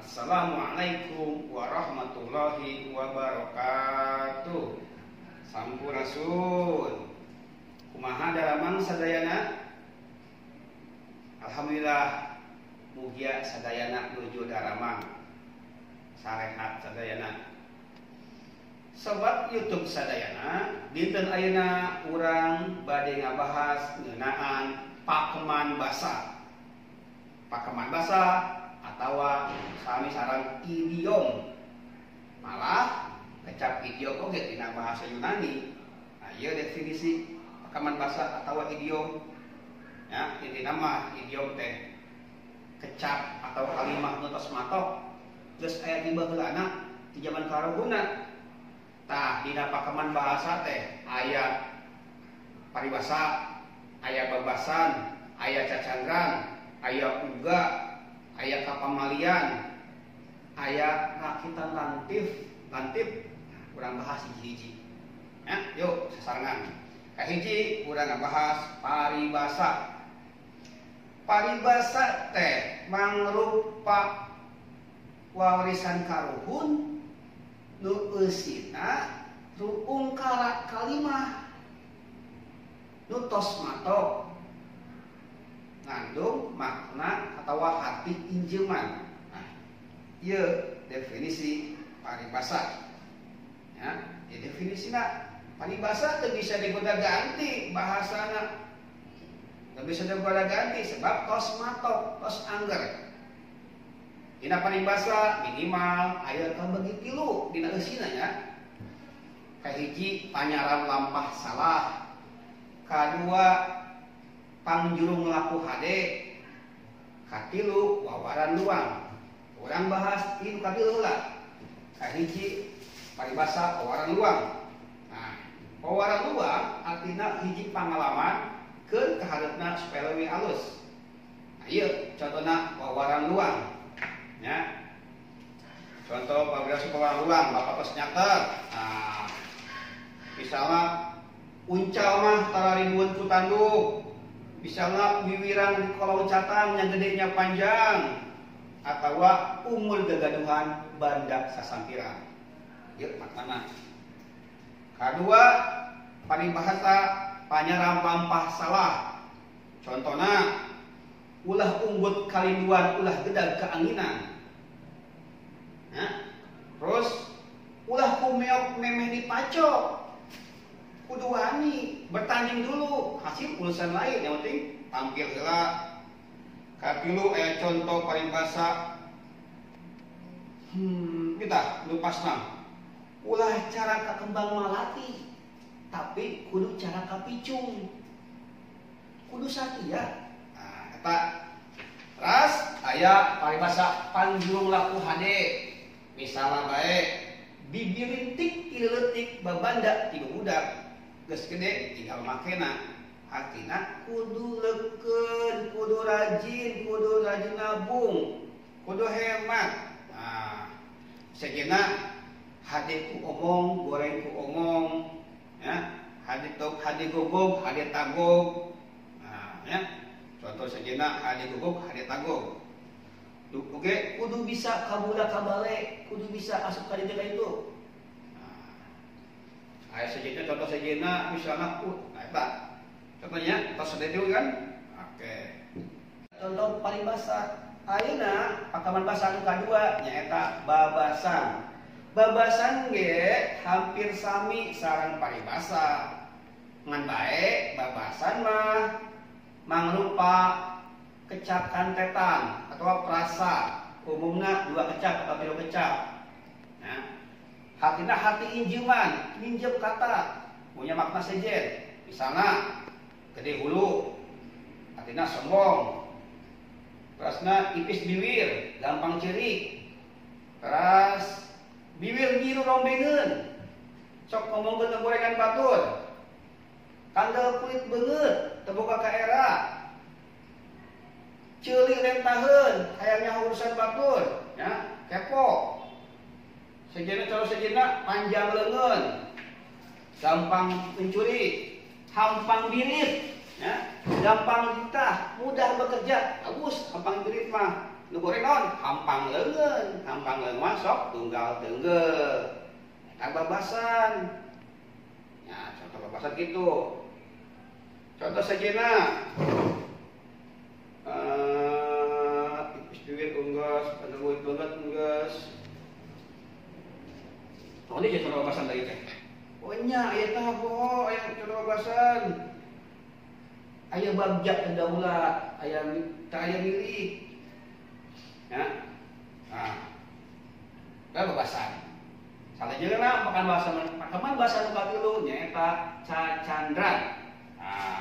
Assalamualaikum warahmatullahi wabarakatuh. Sampurasun. Kumaha daramang sadayana? Alhamdulillah mugia sadayana nuju daramang. Sarehat sadayana. Sobat YouTube sadayana, dinten ayeuna urang bade ngabahas ngeunaan pakeman basa. Pakeman basa atawa sami sareng idiom. Malah kecap idiom oge dina bahasa Yunani. Nah, ieu definisi pakeman basa atawa idiom. Ya, intina mah idiom teh kecap atau kalimah nu tos matok geus aya di baheulana di zaman karuhunna. Tah, dina pakeman bahasa teh aya paribasa, aya babasan, aya cacandran, aya uga, aya kapamalian, aya rakitan lantip. Urang bahas hiji-hiji. Ya, yuk sasarengan. Kahiji urang ngabahas paribasa. Paribasa teh mangrupa warisan karuhun nu eusina ruungkara kalimah nu tos matok ngandung makna atawa harti injeman. Nah, ieu definisi paribasa. Ya, ieu definisina paribasa teu bisa digonta-ganti bahasana. Teu bisa digonta-ganti sebab tos matok, tos angger. Dina paribasa minimal aya kabagi tilu dina eusina nya. Kahiji panyaran lampah salah, kadua pangjurung laku hade, katilu wawaran luang. Urang bahas ieu katilu heula. Kahiji paribasa wawaran luang. Nah, wawaran luang artina hiji pangalaman keur kahareupna supaya leuwih alus. Nah, ieu contona wawaran luang. Ya. Contoh paribasa wawaran luang, bapak tos nyatet. Nah, misalnya uncal mah tararibueun ku tanduk. Misalnya wiwirang di koloncatan yang gedenya panjang atawa umur gagaduhan banda sasampiran. Yuk maknana. Kadua paribasa panyaram lampah salah. Contohna ulah unggut kalinduan ulah gedag keanginan. Nah, terus ulah kumeok memeh dipacok. Kudu wani bertanding dulu, hasil urusan lain, yang penting tampil heula. Katilu aya contoh paribasa. Kita lupasna. Ulah cara ka kembang malati, tapi kudu cara ka picung. Kudu satia. Nah, eta. Terus aya paribasa panjurung laku hade. Misalna bae bibirintik ti leutik babanda ti budak. Geus gede tinggal makena. Artina kudu leukeun, kudu rajin nabung, kudu hemat. Nah, sejenna hade ku omong, goreng ku omong, ya. Hade tok, hade gogog, hade tagog. Nah, ya. Contoh sejenna hade gogog, hade tagog. Oke, kudu bisa kabula kabale, kudu bisa asup ka dieu ka itu. Nah, aya sejenna contoh sejenna misalna nah eta. Contohnya tos sadeui kan? Oke. Contoh paribasa ayeuna pakeman basa anu kadua nyaeta babasan. Babasan ge hampir sami sareng paribasa. Ngan bae babasan mah mangrupa kecap kantetan atau prasa, umumna dua kecap atau tilu kecap. Nah, hatina hati injeman, minjem kata, punya makna sejen. Misalnya gede hulu, artinya sombong. Terusna ipis biwir, gampang cerik. Terus biwir nyiru rombengeun, sok ngomongkeun gorengan batur. Kandel kulit beungeut, teu boga ka era. Ceuli rentaheun, hayangnya urusan batur, ya, kepo. Sejenna cara sejenna panjang leungeun, gampang mencuri, hampang birit, ya, gampang ditah, mudah bekerja, bagus hampang birit mah. Nu goreng naon? Hampang leungeun, hampang leungeun mah sok tunggal teunggeuh. Eta babasan. Ya, contoh babasan gitu. Contoh sejeuna. Ipis duit unggas, anu banget unggas. Oh, ini contoh babasan tadi teh. Oh nya, aya tah boho, aya contoh babasan. Aya bagja teu daulat, aya teu aya milik. Ya. Nah. Eta babasan. Salajengna pakeman bahasa, pakeman bahasa nu katilu nyaeta cacandran. Nah.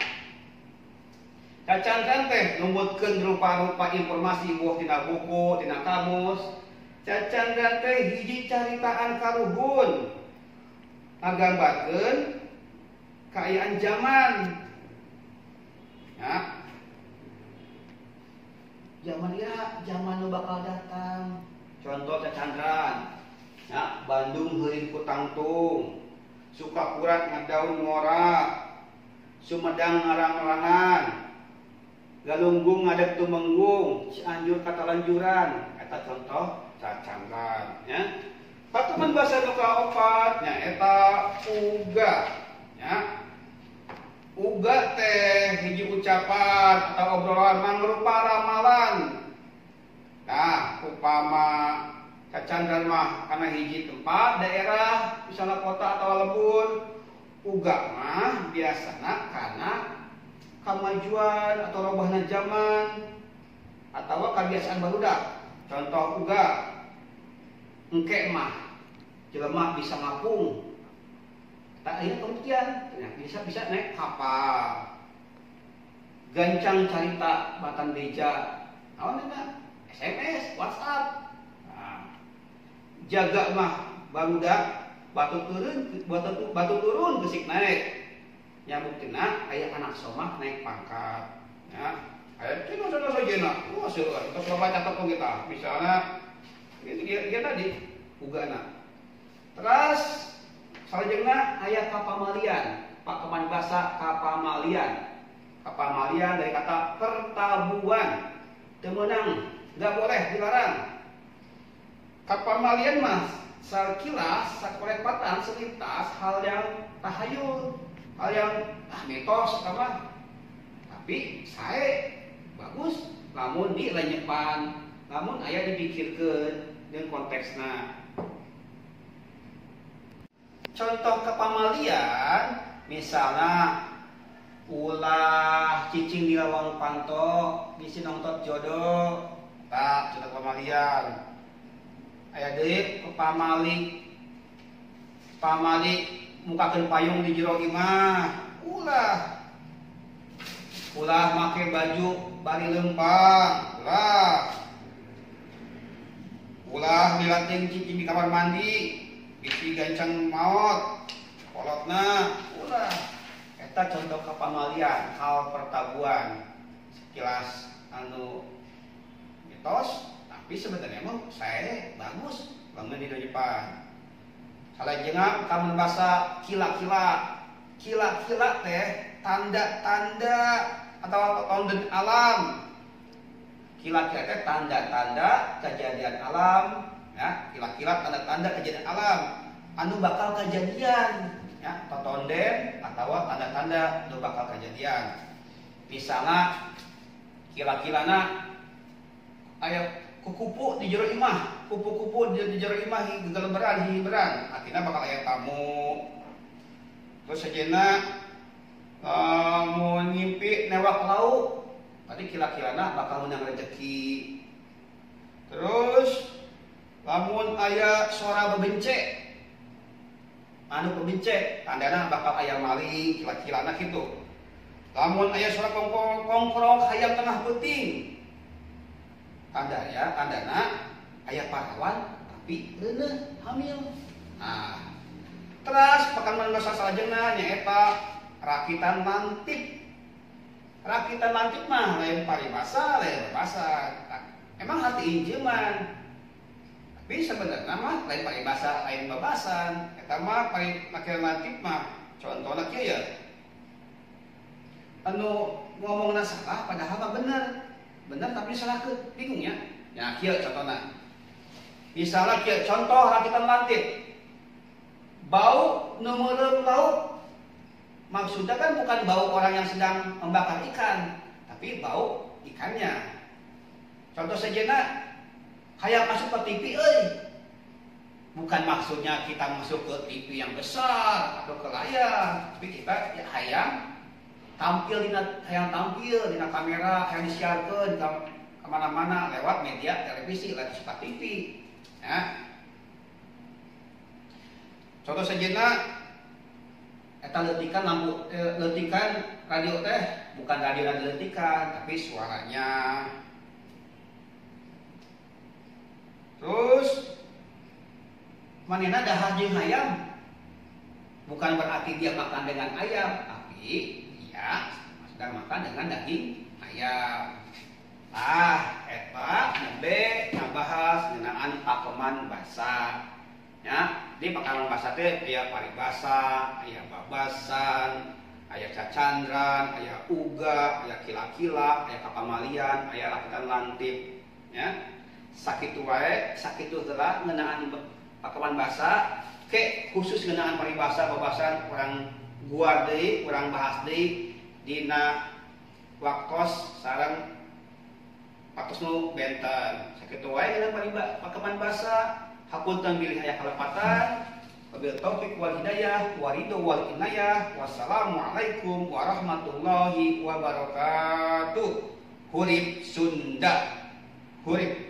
Cacandran teh numutkeun rupa-rupa informasi boh tina buku, tina kamus. Cacandran teh hiji caritaan karuhun ngagambarkeun kaayaan zaman. Ya. Zaman ya, zaman nu bakal datang. Contoh cacandran. Ya, Bandung heurin ku tangtung. Sukakurat ngadaun ngora. Sumedang ngarang-rangan. Galunggung ngadeg tumenggung, Cianjur katalanjuran. Eta contoh cacandran, ya. Pakeman bahasa nu kaopat nyaeta uga, ya. Uga teh hiji ucapan atau obrolan mangrupa ramalan. Nah, upama cacandran mah karena hiji tempat, daerah, misalnya kota atau lembur. Uga mah biasana karena kemajuan atau robahna zaman atau kebiasaan barudak. Contoh uga, engke mah jelema bisa ngapung. Tak aya pembuktian, bisa bisa naik kapal. Gancang carita batan beja. Naon eta? SMS, WhatsApp. Nah, jaga mah barudak batu turun, batu, batu turun gesik naik. Ya buktina aya anak somah naik pangkat. Ya, aya cina cina saja. Wah, seueur. Terus loba catat kita. Misalnya ini dia, dia tadi ugana. Terus salajengna aya kapamalian, pakeman basa kapamalian. Kapamalian dari kata pertabuan. Teu meunang, nggak boleh, dilarang. Kapamalian mah sakilas sakolepatan selintas hal yang tahayul, hal yang mitos apa. Tapi saya bagus lamun dilenyepan, lamun aya dipikirkeun dengan konteksna. Contoh kepamalian misalnya ulah cicing di lawang panto bisi nongtot jodoh. Tak contoh kepamalian. Aya deui pamali, pamali mukakeun payung di jero imah, ulah. Ulah make baju bari leumpang, ulah. Ulah milating cicing di kamar mandi bisi gancang maot kolotna, ulah. Eta contoh kepamalian, hal pertabuan sekilas anu mitos, tapi sebenarnya mah saya bagus bangun di depan. Salajengna kamu bahasa kila-kila. Kila-kila teh tanda-tanda atau tonden alam. Kila-kila teh tanda-tanda kejadian alam, ya, kila-kila tanda-tanda kejadian alam anu bakal kejadian, ya, totonden atau tanda-tanda anu bakal kejadian. Misalnya kila-kilana aya kukupu di jero imah, kupu-kupu di jero imah gegelemberan hihiberan, artinya bakal aya tamu. Terus sejenak mau ngimpi newak lauk, tadi kila-kilana bakal menang rezeki. Terus lamun aya suara bebence, anu bebence, tandana bakal aya maling, kila-kilana gitu. Lamun aya suara kongkrong hayam tengah peuting, tanda ya, tandana aya parawan tapi reuneuh hamil. Nah, terus pakeman basa salajengna nyaeta rakitan lantip. Rakitan lantip mah lain paribasa, lain bahasa. Emang hati injeman. Tapi sebenarnya mah lain paribasa, lain babasan. Eta mah rakitan lantip mah contohna kieu ya. Anu ngomongna salah padahal mah bener. Bener tapi salahkeun, bingung ya. Ya kieu contohna. Misalnya kieu contoh rakitan lantip. Bau nu meureum lauk. Maksudnya kan bukan bau orang yang sedang membakar ikan, tapi bau ikannya. Contoh sejenak, hayang masuk ke TV euy. Bukan maksudnya kita masuk ke TV yang besar atau ke layar, tapi kita ya, hayang tampil dina kamera, hayang disiarkeun kemana-mana lewat media televisi, lewat suka TV. Ya. Contoh sejenak, eta leutikan lampu, leutikan radio teh bukan radio yang dileutikan, tapi suaranya. Terus manehna dahar jeung hayam, bukan berarti dia makan dengan ayam, tapi dia sedang makan dengan daging ayam. Ah, eta nembe ngabahas ngeunaan pakeman basa. Ya, di pakeman basa teh aya paribasa, aya babasan, aya cacandran, aya uga, aya kila-kila, aya kapamalian, aya rakitan lantip, ya. Sakitu wae, sakitu heula ngeunaan pakeman basa, ke khusus ngeunaan paribasa babasan urang guar deui, urang bahas deui dina waktos sareng waktos nu benten. Sakitu wae ngeunaan pakeman basa. Hapunten bilih aya kalepatan. Wabil taufik wal hidayah waridho wal inayah. Wassalamualaikum warahmatullahi wabarakatuh. Hurip Sunda. Hurip.